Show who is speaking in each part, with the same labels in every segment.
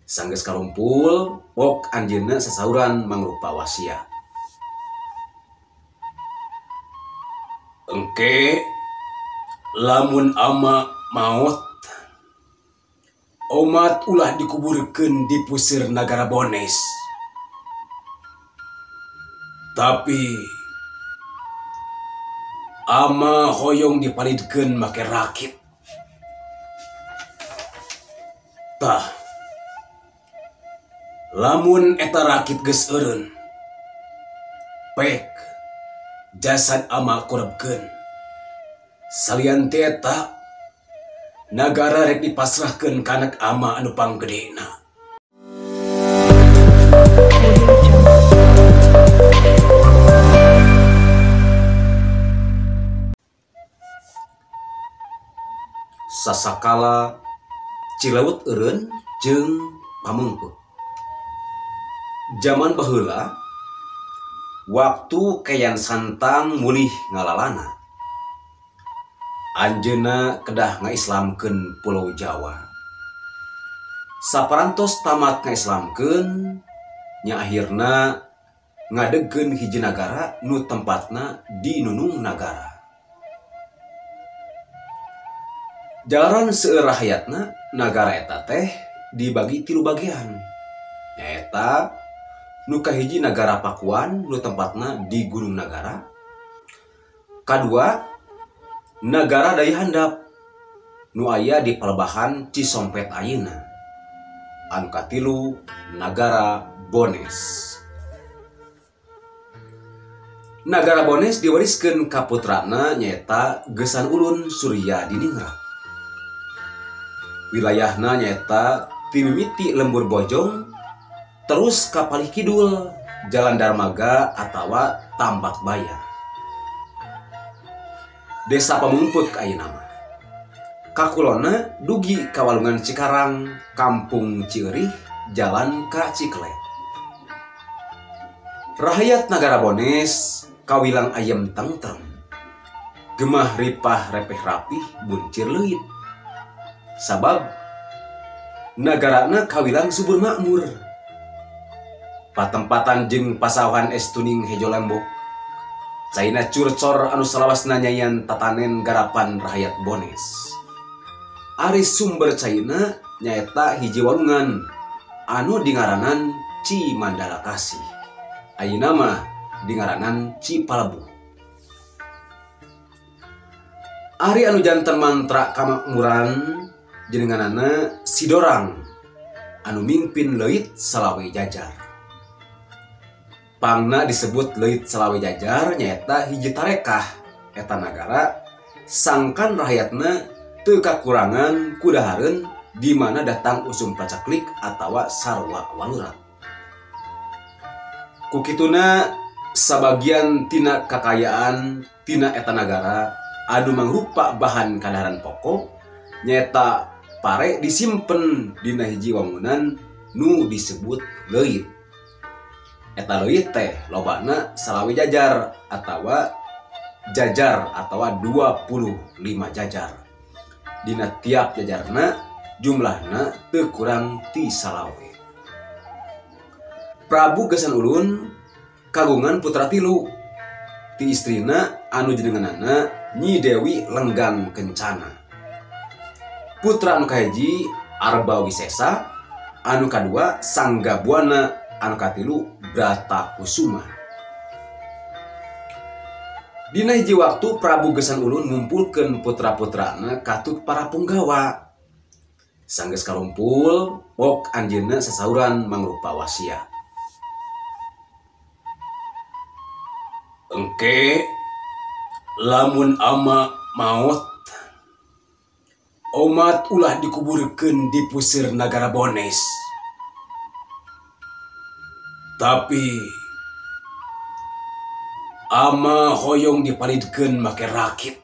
Speaker 1: Sanggeus karumpul, pok anjeunna sasauran mangrupa wasiat. Engke lamun ama maot, omat ulah dikuburkeun di puseur nagara Bones. Tapi ama hoyong dipalidkeun make rakit. Tah, lamun eta rakit geus eureun, pek jasad ama korebkeun. Salian ti eta, nagara rek dipasrahkeun ka anak ama anu panggedena. Sasakala Cilewut eureun jeung Pameungpeuk. Jaman baheula, waktu Keyan Santang mulih ngalalana, anjeunna kedah ngaislamkeun Pulau Jawa. Saparantos tamat ngaislamkeun, nya akhirna ngadegkeun hiji nagara nu tempatna di Nunung Nagara. Jalaran seueur rahayatna nagara eta teh dibagi 3 bagian. Nyaeta nu kahiji nagara Pakuan nu tempatna di Gunung Nagara. Kadua nagara Daya Handap nu aya di Palebahan Cisompet ayeuna. Anu katilu nagara Bones. Nagara Bones diwariskeun ka putrana nyaeta Geusan Ulun Surya Diningrat. Wilayahna nyaeta timimiti Lembur Bojong terus ka Palih Kidul, Jalan Darmaga atawa Tambak Baya. Desa Pameungpeuk ayeuna mah. Kakulonna dugi ka Walungan Cikarang, Kampung Cieurik, Jalan ka Cikelet. Rahayat nagara Bones kawilang ayem tengtrem. Gemah ripah repeh rapih buncir leuit. Sabab nagarana kawilang subur makmur. Patempatan jeung pasawahan es tuning hejo lembok. Caina curcor anu salawasna nyayan tatanen garapan rahayat Bones. Ari sumber caina nyaeta hiji walungan anu dingaranan Cimandala Kasih. Ayeuna mah dingaranan Cipalebuh. Ari anu janten mantra kamakmuran jenenganana Sidorang anu mimpin leuit salawe jajar. Pangna disebut leuit salawe jajar nyaeta hiji tarekah eta nagara sangkan rahayatna teu kakurangan kudahareun di mana datang usum pacaklik atawa sarwa walurat. Kukituna sabagian tina kakayaan tina eta nagara anu mangrupa bahan kadaharan pokok nyaeta pare disimpen dina hiji wangunan nu disebut leuit. Eta leuit teh lobana salawe jajar atawa jajar atawa 25 jajar. Dina tiap jajarna jumlahna teu kurang ti salawe. Prabu Geusan Ulun kagungan putra tilu ti istrina anu jenenganana Nyi Dewi Lenggang Kencana. Putra anu kahiji Arba Wisesa, anu kadua Sangga Buana, anu katilu Bratakusuma. Dina hiji waktu Prabu Geusan Ulun ngumpulkeun putra-putrana katut para punggawa. Sanggeus karumpul, pok anjeunna sasauran mangrupa wasiat. Engke lamun ama maot, omat ulah dikuburkeun di puseur nagara Bones. Tapi ama hoyong dipalidkeun make rakit.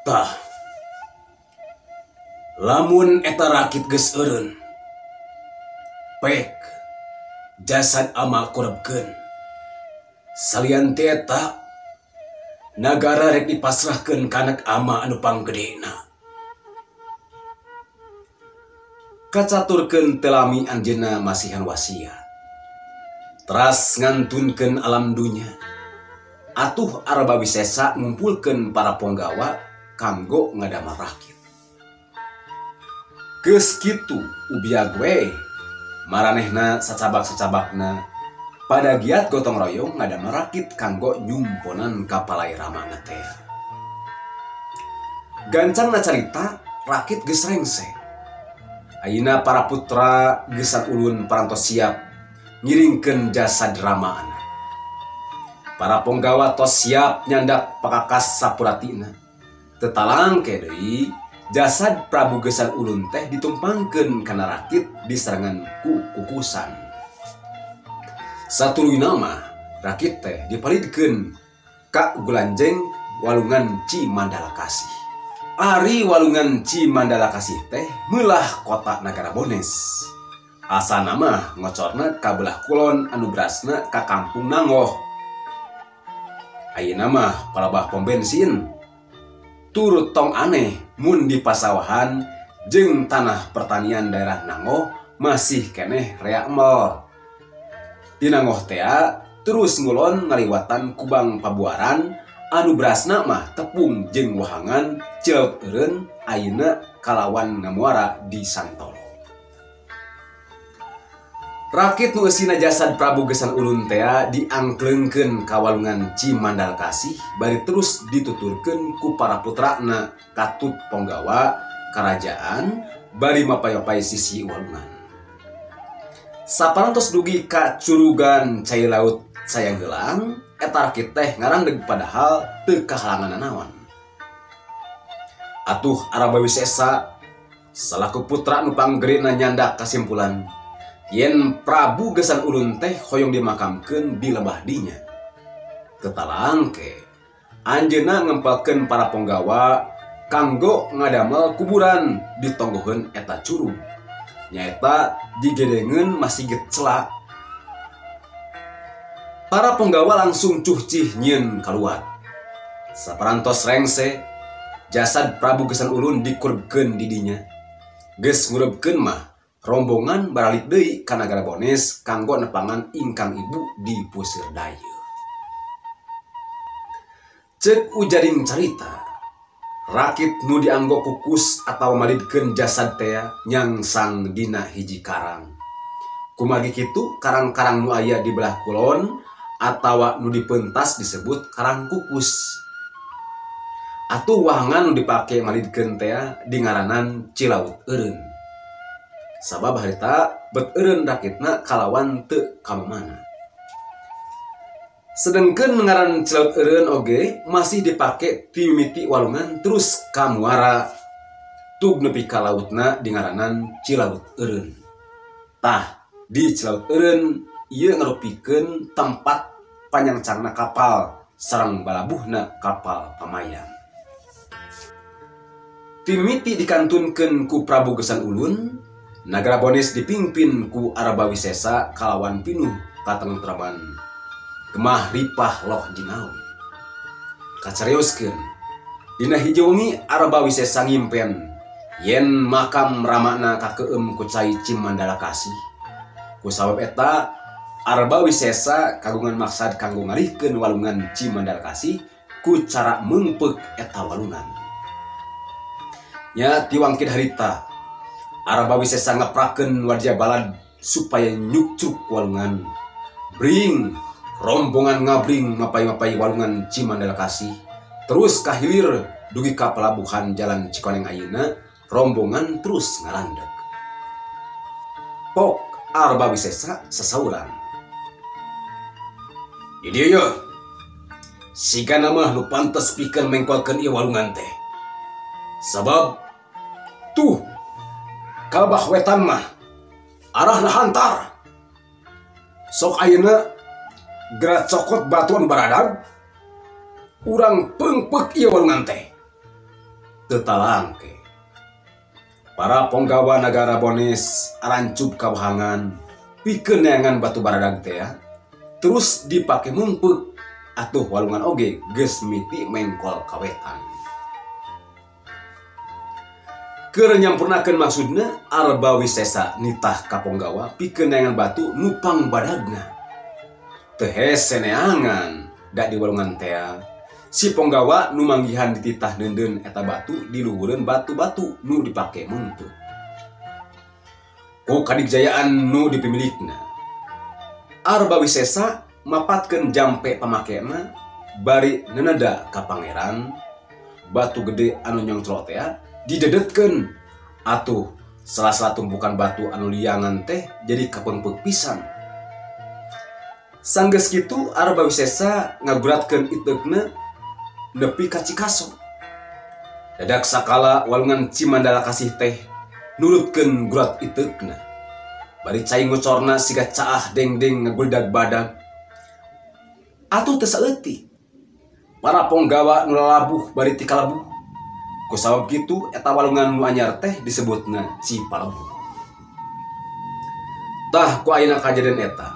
Speaker 1: Tah, lamun eta rakit geus eureun, pek jasad ama korebkeun. Salian ti eta, nagara rek dipasrahkeun ka anak ama anu panggedena. Kacaturkeun teu lami anjeunna masihan wasiat. Teras ngantunkeun alam dunya. Atuh Arba Wisesa ngumpulkeun para ponggawa kanggo ngadamel rakit. Geus kitu ubiag we maranehna sacabak-sacabakna pada giat gotong royong ngadamel rakit kanggo nyumponan kapalai ramana teh. Gancangna carita rakit geus rengse. Ayeuna para putra Gesan Ulun parantos siap ngiringkeun jasad ramana. Para ponggawa tos siap nyandak pakakas sapuratina. Tetalangke deui jasad Prabu Gesan Ulun teh ditumpangkeun kana rakit diserangan ku kukusan. Satuluyna mah rakit teh dipalidkeun ka Gulanjeng Walungan Cimandala Kasih. Ari Walungan Cimandala Kasih teh meulah kota nagara Bones. Asana mah ngocorna ka belah kulon anu berasna ka kampung Nanggoh. Ayeuna mah palabah pom bensin. Turut tong aneh mun di pasawahan jeung tanah pertanian daerah Nanggoh masih keneh rea emel. Di Nanggoh tea terus ngulon ngaliwatan Kubang Pabuaran anu berasna mah tepung jeung wahangan Cilaut Eureun ayeuna kalawan ngamuara di Santolo. Rakit nu eusina jasad Prabu Gesan Ulun tea diangkleungkeun ka Walungan Cimandala Kasih bari terus dituturkeun ku para putrana katut ponggawa karajaan bari mapay-mapay sisi walungan. Saparantos dugi ka curugan cai laut sayang gelang eta rakit teh ngarangdeg padahal teu kahalangan nanaon. Atuh Arba Wisesa salaku putra nu panggerina nyandak kasimpulan yen Prabu Gesan Ulun teh hoyong dimakamkeun di lembah dinya. Tetalangke anjeunna ngempelkeun para ponggawa kanggo ngadamel kuburan ditonggoheun eta curug. Nyaeta digedengeun masjid celak. Para ponggawa langsung cuhcih nyieun kaluat. Saparantos rengse jasad Prabu Gesan Ulun dikurebkeun di dinya. Geus ngurebkeun mah rombongan baralik deui ka nagara Bones kanggo nepangan ingkang ibu di Pusir Dayeuh. Ceuk ujaring carita, rakit nu dianggo kukus atawa malidkeun jasad tea nyangsang dina hiji karang. Kumargi kitu karang-karang nu aya di belah kulon atawa nu dipentas disebut karang kukus. Atuh wahangan nu dipake malidkeun tea dingaranan Cilaut Eureun. Sabab harita bet eureun rakitna kalawan teu kamamana. Sedengkeun ngaran Cilaut Eureun oge masih dipake ti mimiti walungan terus ka muara tug nepi ka lautna dingaranan Cilaut Eureun. Tah di Cilaut Eureun ieu ngarupikeun tempat panyangcangna kapal sareng balabuhna kapal pamayang. Ti mimiti dikantunkeun ku Prabu Gesan Ulun, nagara Bones dipimpin ku Arba Wisesa kalawan pinuh katentraman gemah ripah loh jinawi. Kacarioskeun dina hiji wengi Arba Wisesa ngimpen yen makam ramana kakeum ku cai Cimandala Kasih. Ku sabab eta Arba Wisesa kagungan maksad kanggo ngalihkeun walungan Cimandala Kasih ku cara meungpeuk eta walungan. Nya tiwangkid harita Arba Wisesa ngeprakeun warja balad supaya nyukcruk walungan. Bring rombongan ngabring mapay-mapay walungan Cimandala Kasih terus kahilir dugi ka pelabuhan jalan Cikoneng ayeuna rombongan terus ngalandeg. Pok Arba Wisesa sasauran. Di dieu ye sigana mah nu pantes pikeun mengkolkeun ieu walungan teh. Sabab tuh kalbah wetan mah arahna hantar. Sok ayeuna geura cokot batuan baradag urang peungpeuk ieu walungan teh. Teu talangke para ponggawa nagara Bones arancub ka wahangan pikeun neangan batu baradag teh ya. Terus dipake meungpeuk atuh walungan oge geus miti mengkol ka wetan. Keur nyampurnakeun maksudna Arba Wisesa nitah ka ponggawa pikeun neangan batu nu pangbadagna. Teu hese neangan da di walungan tea. Si ponggawa nu manggihan dititah neundeun eta batu di luhureun batu-batu nu dipake meungpeut. Ku kadigjayaan nu dipimilikna, Arba Wisesa mapatkeun jampe pamakena bari neneda ka pangeran batu gede anu nyongcrot tea didedetkeun. Atuh sela-sela tumpukan batu anu liangan teh jadi kapeungpeuk pisan. Sanggeus kitu Arba Wisesa ngaguratkeun iteukna nepi ka Cikaso. Dadak sakala walungan Cimandala Kasih teh nurutkeun gurat iteukna. Bari cai ngocorna siga caah dengdeng ngagulidag badag. Atuh teu saeutik para ponggawa nu lalabuh bari tikalabuh. Ku sabab kitu eta walungan nu anyar teh disebutna Cipalebuh. Tah ku ayeuna kajadian eta,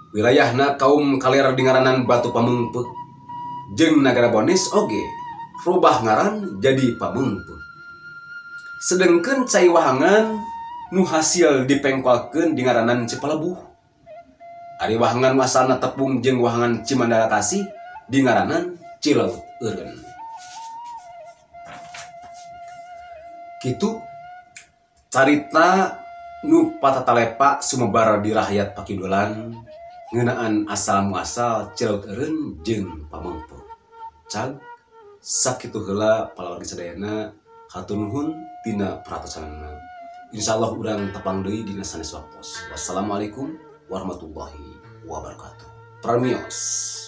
Speaker 1: wilayahna kaum kaler dingaranan Batu Pameungpeuk jeung nagara Bones oge robah ngaran jadi Pameungpeuk. Sedengkeun cai wahangan nu hasil dipengkolkeun dingaranan Cipalebuh. Ari wahangan asalna tepung jeung wahangan Cimandala Kasih dingaranan Cilaut Eureun. Kitu carita nu patatalepa sumebar di rakyat Pakidulan ngeunaan asal muasal Cilaut Eureun jeung Pameungpeuk. Cag sakitu heula palawargi sadayana, hatur nuhun tina perhatosanana. Insyaallah urang tepang deui dina sanes waktos. Wassalamualaikum warahmatullahi wabarakatuh. Pramios.